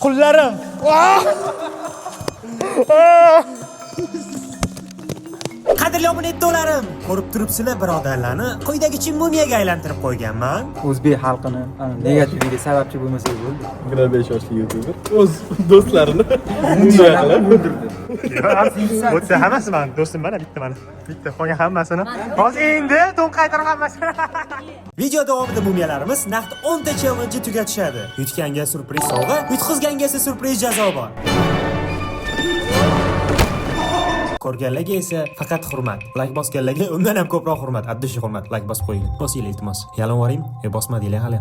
Qullarim. Qadrli obunachalarim, ko'rib turibsizlar, birodarlarni quyidagicha mumiyaga aylantirib qo'yganman. O'zbek xalqini negativiga sababchi bo'lmasak bo'ldi. 25 yoshli youtuber o'z do'stlarini mumiya qilib o'ldirdi. O'tsa hammasi mani do'stim, mana bitta mana. Bitta qolgan hammasini. Hozir endi to'nqaytirib hammasini. Video davomida mumiyalarimiz naqd 10 ta challenge tugatishadi. Yutganga syurpriz sovg'a, yutqizganga esa syurpriz jazo bor. Ko'rganlarga esa faqat hurmat. Like bosganlarga undan ham ko'proq hurmat, abdushi hurmat. Like bosib qo'yinglar. Bosinglar iltimos. Yalin bosmadinglar hali.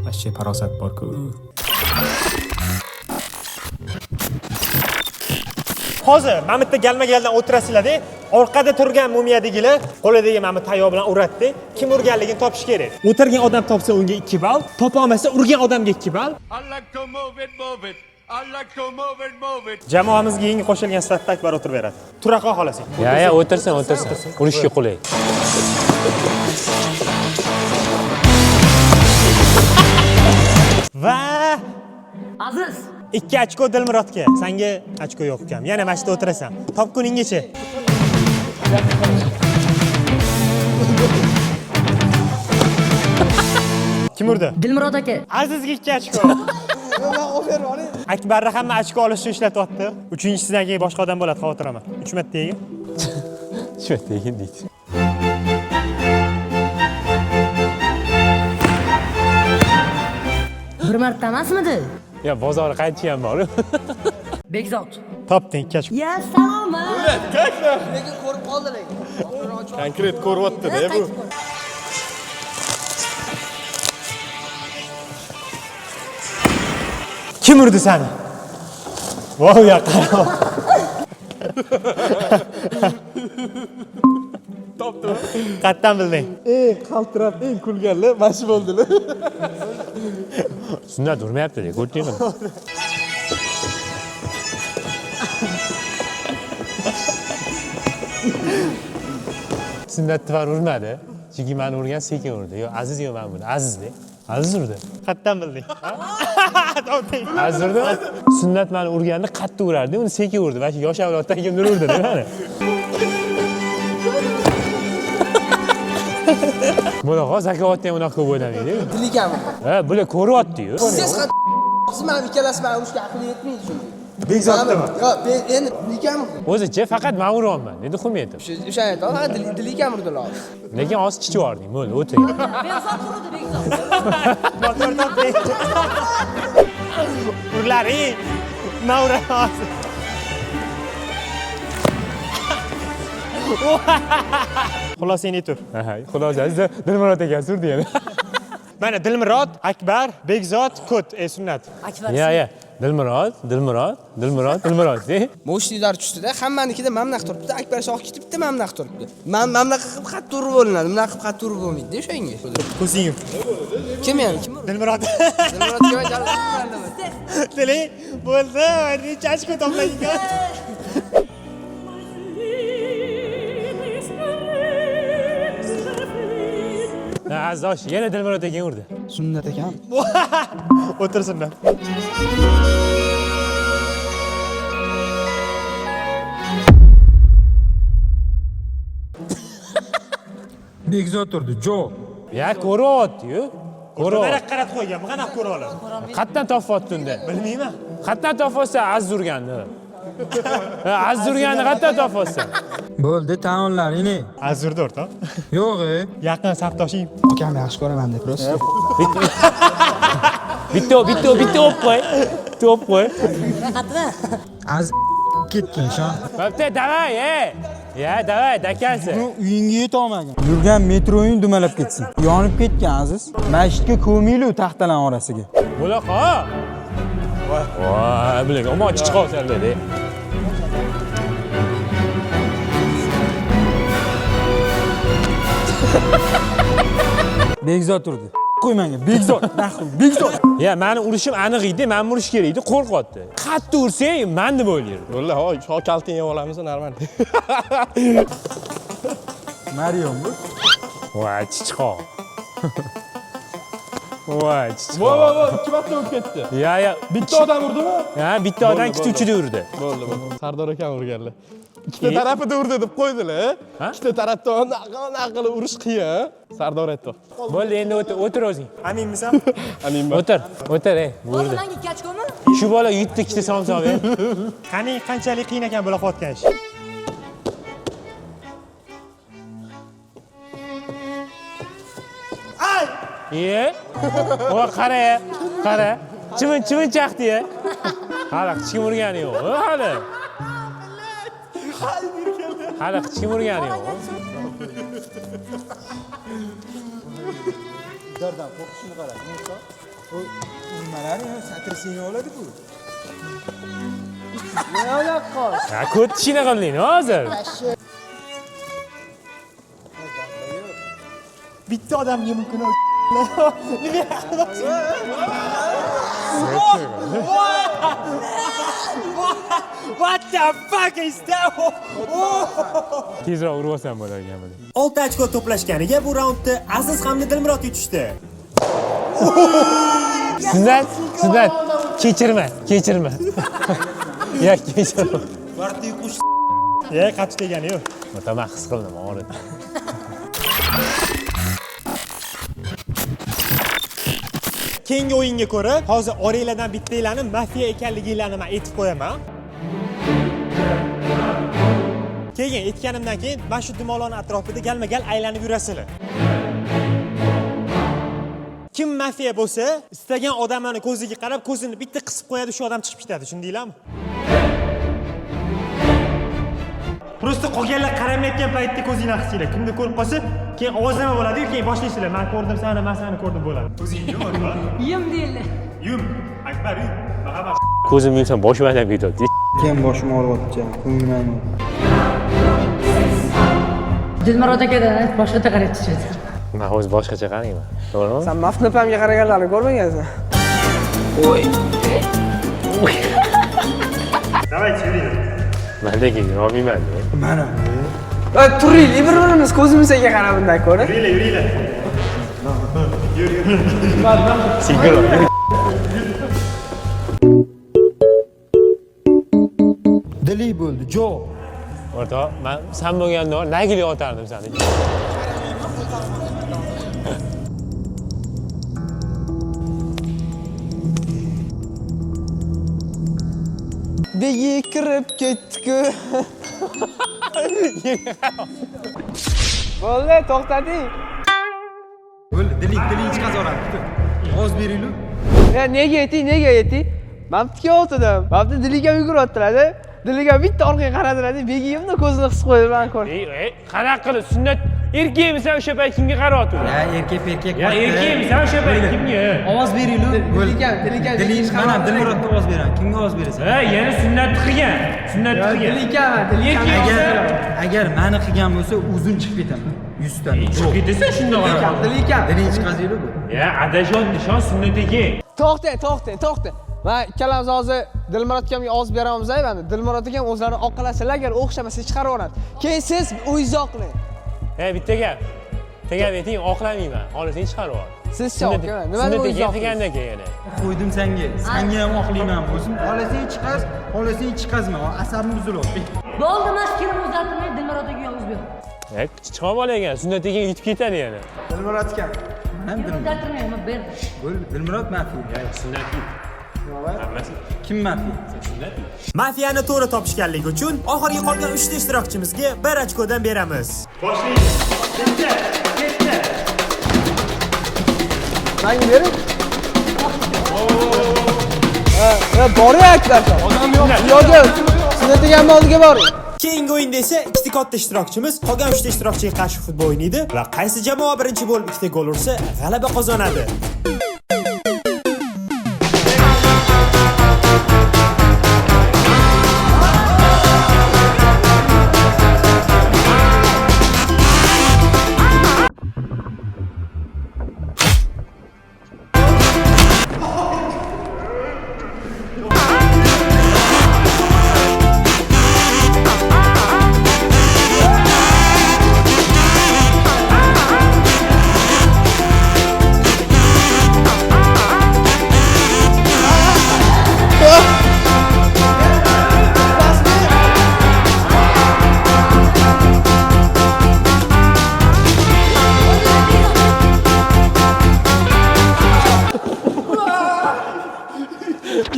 Вообще parosat bor-ku. Hozir mana bu yerda galma-galdan o'tirasizlar-da, orqada turgan mumiyadagilar qo'lidagi mana bu tayoq bilan uradi-da, kim urganligini topish kerak. O'tirgan odam topsa unga 2 ball, topa olmasa urgan odamga 2 ball. I like to move it, move it. I like to move it, move it. Jamoamizga yangi qo'shilgan Sifatli Akbar o'tirib beradi. Tura qol xohlasang. Ya, ya, o'tirsin, o'tirsin. Urishga qulay. Va Aziz. 2 ochko Dilmurodga. Senga ochko yo'q ukam. Yana mana shu yerda o'tirasan. Topguninggacha. Kim urdi? Dilmurod aka. Azizga 2 ochko. Akbarni hamma ochko olish uchun ishlatyapti. Uchinchisidan keyin boshqa odam bo'ladi, xavotir olma. 3 marta yegin. 3 marta yegin deydi. Bir marta emasmidi? Ya bozor qaytishi ham bor. Bekzod. Topding 2 ochko. Ya salomat. Lekin ko'rib qoldi lekin. Konkret ko'ryapti-da bu. Kim urdi seni? Voy ya qara. Topdim. Qayerdan bilding? Eng qaltirab, eng kulganlar mana shu bo'ldilar. Sunnat urmayapti, ko'rdingmi? Sunnat tvar urmadi. Chunki meni urgan sekin urdi. Yo Aziz yo men buni. Azizda. Aziz urdi. Qayerdan bilding? Topding. Aziz urdi. Sunnat meni urganini qattiq urardi, uni sekin urdi. Mana shu yosh avloddan kimdir urdi, mani. Bunaqa zakovatda ham unaqa ko'p o'ynamaydi. Dilikami? Ha, bular ko'ryapti-yu. Siz qattiq mana ikkalasi mana urushga aqli yetmaydi shunga. Bekzodnimi? Yo'q, endi dilikami? O'zicha faqat men uryapman, dedi Xumetov. O'sha aytadi, ha, dilikam urdilar hozir. Lekin hozir chichib yubording, bo'ldi, o'tiring. Bekzod urdi, Bekzod. Motor topding. Urlaring. Men uraman hozir. Xulosangni tur. Aha, xulosasi Dilmurod aka surdi yana. Mana Dilmurod, Akbar, Bekzod, Kut, Sunnat. Akbar. Ya, ya. Dilmurod, Dilmurod, Dilmurod, Dilmurod. de. Moshinalar tushdida, hammanikida mana bunaqa turibdi, Akbar shoh ketibdi, mana bunaqa turibdi. Man mana bunaqa qilib qattiq urib bo'linadi, bunaqa qilib qattiq urib bo'lmaydi o'shanga. Ko'zing yum. Kim yani? Kim urdi? Dilmurod. Dilmurod kim? Tiling bo'ldi. Necha ochko to'plagan? Ha, Aziz osh, yana Dilmurod aka urdi. Sunnat akam. O'tir Sunnat. Bekzod urdi, Jo. Ya ko'ryapti-yu. Ko'ryapti. Nariyoqqa qaratib qo'ygan, qanaqa ko'ra oladi? Qayerdan topyapti unda? Bilmayman. Qayerdan topyapsan Aziz urganni? Ha, Aziz urganni qayerdan topyapsan? Bo'ldi, taonlaring. Aziz urdi o'rtoq. Yo'q, e. Yaqin safdoshing. Akam yaxshi ko'raman deb просто. Bitta, bitta, bitta o'p qo'y. Bitta o'p qo'y. Qatla. Az ketgan shon. Bo'pti, davay, ey. Ya, davay, dakansi. Uyingga yetolmagan. Yurgan metroying dumalab ketsin. Yonib ketgan Aziz. Masjidga ko'minglu taxtalar orasiga. Bunaqa. Voy, bular yomon chichqonsanlar, de. Bekzod urdi. Qo'y menga, Bekzod, nahru, Bekzod. Ya, meni urishim aniq edi, men urish kerak edi, qo'rqyapti. Qattiq ursang, men deb o'ylaydi. Bo'ldi, ho, ho kaltini yeb olamiz, normal. Marion bu. Voy, chichqon. Voy, Vo vo vo, ikki marta urib ketdi. Ya ya, Bitta odam urdimi? ha, bitta odam ikkita uchida urdi. Bo'ldi, bo'ldi. Sardor akam urganlar. Ikkita tarafida urdi deb qo'ydilar. Ha? Ikkita tarafdan naql urish qiyin. Sardor aytdi. Bo'ldi, endi o'tir, o'tir o'zing. Aminmisan? Aminman. O'tir, o'tir, ey, Bo'ldi, urdi. menga ikki ochkomi? Shu bola yutdi ikkita somsa ber. Qani qanchalik qiyin ekan bular qilayotgan ish. Iye. Voy, qara ya, qara. Chivin, chivin chaqdi ya. Hali hech kim urgani yo'q, hali. Hali hech kim urgani yo'q. Ulardan qo'rqishini qara. U nimalari satrasini oladi bu. Ha, ko't tishini qilding hozir. Bitta odamga mumkin. What the fuck is that? Tezroq urib olsam bo'lar ekan buni. 6 ochko to'plashganiga bu raundda Aziz hamda Dilmurod yutishdi. Sunnat, Sunnat, kechirma, kechirma. Ya kechirma. Ye, qattiq degani yo'q. Man his qildim, og'ridi. Keyingi o'yinga ko'ra, hozir oranglardan bittanglarni mafiya ekanliginglarni men aytib qo'yaman. Keyin aytganimdan keyin mana shu dumaloqning atrofida galma-gal aylanib yurasizlar. Kim mafiya bo'lsa, istagan odamni ko'ziga qarab, ko'zini bitta qisib qo'yadi, shu odam chiqib ketadi, tushundinglarmi? Просто qolganlar qaramayotgan paytda ko'zingni qisinglar. Kimni ko'rib qolsa, keyin ovozlama bo'ladi, keyin boshlaysizlar. Men ko'rdim seni, men seni ko'rdim bo'ladi. Ko'zingni yum, Akbar. Yum deyildi. Yum. Akbar, yum. Marhamat. Ko'zimni yumsam boshim aylanib ketyapti. Kim boshim og'riyapti, ko'nglim aynidi. Dilmurod akadan boshqacha qaraydi. Man o'zi boshqacha qarayman. To'g'rimi? Sen Maftun opamga qaraganlarni ko'rmagansan. Давайте, yuringlar. Man lekin yurolmayman. Mana. Va turaylik bir-birimiz ko'zimizga qarab bundan ko'ra. Yuringlar, yuringlar. Sekinroq. Dili bo'ldi, jo. O'rtoq, man san bo'lganda nagili otardim seni. Begi kirib ketdi-ku. Bo'ldi, to'xtating. Bo'ldi, diling, diling chiqazaveradi. Ovoz beringlar. Ya nega ayting, nega ayting? Men bitta o'tirdim. Men bitta diliga yuguryaptilar-da. Diliga bitta orqaga qaradilar, Begiyimni ko'zini qisib qo'ydi, men ko'rdim. Ey, ey, qanaqa qilib sunnat erkakmisan o'sha payt kimga qarayotgandi? Ya erkak erkak. Ya erkakmisan o'sha payt kimga? Ovoz beringlar. Dilikam, dilikam. Diling, mana Dilmurodga ovoz beraman. Kimga ovoz berasan? Ha, yana sunnat qilgan. Sunnat qilgan. Dilikam, dilikam. Agar agar meni qilgan bo'lsa, uzun chiqib ketaman. 100 ta. Chiqib ketasan shundoq. Dilikam. Diling chiqazinglar bu. Ya adashyapti, shon sunnat ekan. To'xtang, to'xtang, to'xtang. Va ikkalamiz hozir Dilmurod akamga ovoz beramiz, mana Dilmurod akam o'zlari oqlasalar, agar o'xshamasa chiqarib yuboradi. Keyin siz o'zingiz oqlang. Ey, bitta gap. Bitta gap ayting, oqlamayman. Xohlasang chiqarib yubor. Sizchi oqlang. Nima Sunnat deb o'zingiz ekan oqlaysiz? qilgandan keyin yana. Qo'ydim senga. Senga ham oqlayman o'zim. Xohlasang chiqaz, xohlasang chiqazma. Asabim buzilyapti. Bo'ldi, men fikrimni o'zgartirmay Dilmurod akaga ovoz beraman. E, chiqib olgan, sunnat ekan yutib ketadi yana. Dilmurod akam. Mana Fikrimni Dilmurod. o'zgartirmayman, berdim. Bo'ldi, Dilmurod mafiya. Sunnat hammasi Kim mafiya? sunnat. Mafiyani to'g'ri topishganligi uchun oxirgi qolgan 3 ta ishtirokchimizga 1 ochkodan beramiz. Boshlaymiz. Bitta, bitta. Menga bering. Ha, ha, boring Akbar. Odam yo'q. Yo'q, Sunnat akamning oldiga boring. Keyingi o'yinda esa ikkita katta ishtirokchimiz qolgan 3 ta ishtirokchiga qarshi futbol o'ynaydi va qaysi jamoa birinchi bo'lib ikkita gol ursa, g'alaba qozonadi.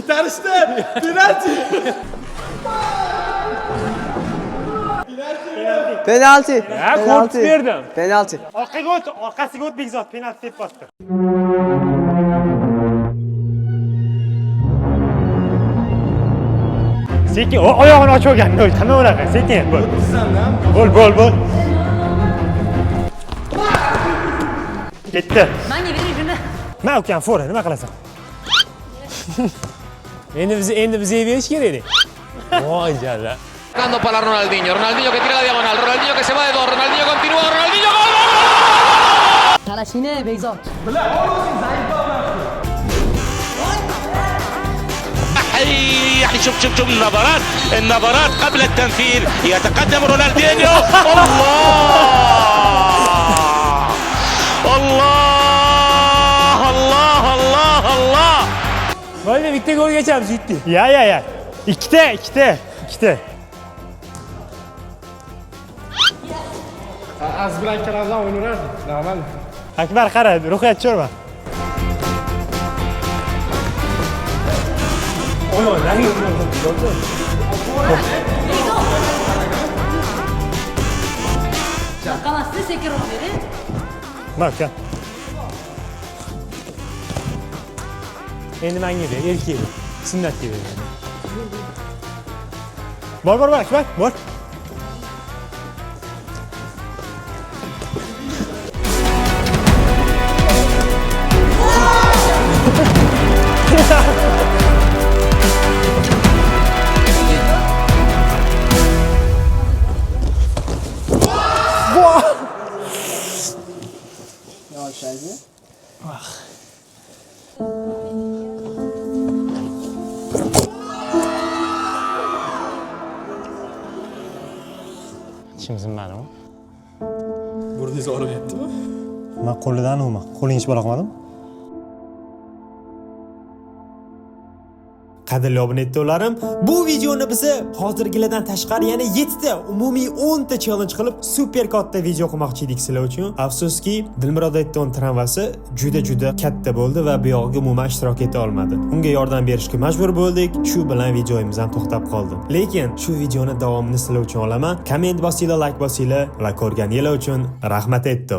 Itarishdi. Penalti. Penalti. Ya, ko'rib berdim. Penalti. Orqaga o't, orqasiga o't Bekzod, penalti deb bosdi. Sekin, o oyog'ini ochib olgan, qanday unaqa? Sekin, bo'l. Bo'l, bo'l, bo'l. Ketdi. Menga bering shuni. Ma ukam, fora, nima qilasan? Endi bizga berish kerak edi. Voy jalla. Tocando para Ronaldinho. Ronaldinho que tira la diagonal. Ronaldinho que se va de dos. Ronaldinho continúa. Ronaldinho gol, gol, gol. Talashini Bekzod. يعني شوف شوف شوف النظرات، النظرات قبل التنفيذ. يتقدم رونالدينيو. الله الله الله الله الله. Bo'ldi, bitta golgacha yutdik. Ya, ya, ya. Ikkita, ikkita, ikkita. Aziz bilan ikkalamiz ham o'ynardik. Normal. Akbar qara, ruhiyat tushirma. Qamasni sekinroq bering. Ma ukam. Endi menga ber, erkak. Sunnatga ber. Bor, bor, bor, Akbar, bor. Tishim sinmadimi? Burningiz og'riyaptimi? Man qo'lidan urma. Qo'ling hech balo qilmadimi? Qadrli obunachilarim, bu videoni bizi hozirgilardan tashqari yana 7 ta, umumiy 10 ta challenge qilib super katta video qilmoqchi edik sizlar uchun. Afsuski, Dilmurod Aytton travmasi juda-juda katta bo'ldi va bu yog'iga umuman ishtirok eta olmadi. Unga yordam berishga majbur bo'ldik. Shu bilan videomiz ham to'xtab qoldi. Lekin shu videoni davomini sizlar uchun olaman. Komment bosinglar, like bosinglar va ko'rganinglar uchun rahmat aytdim.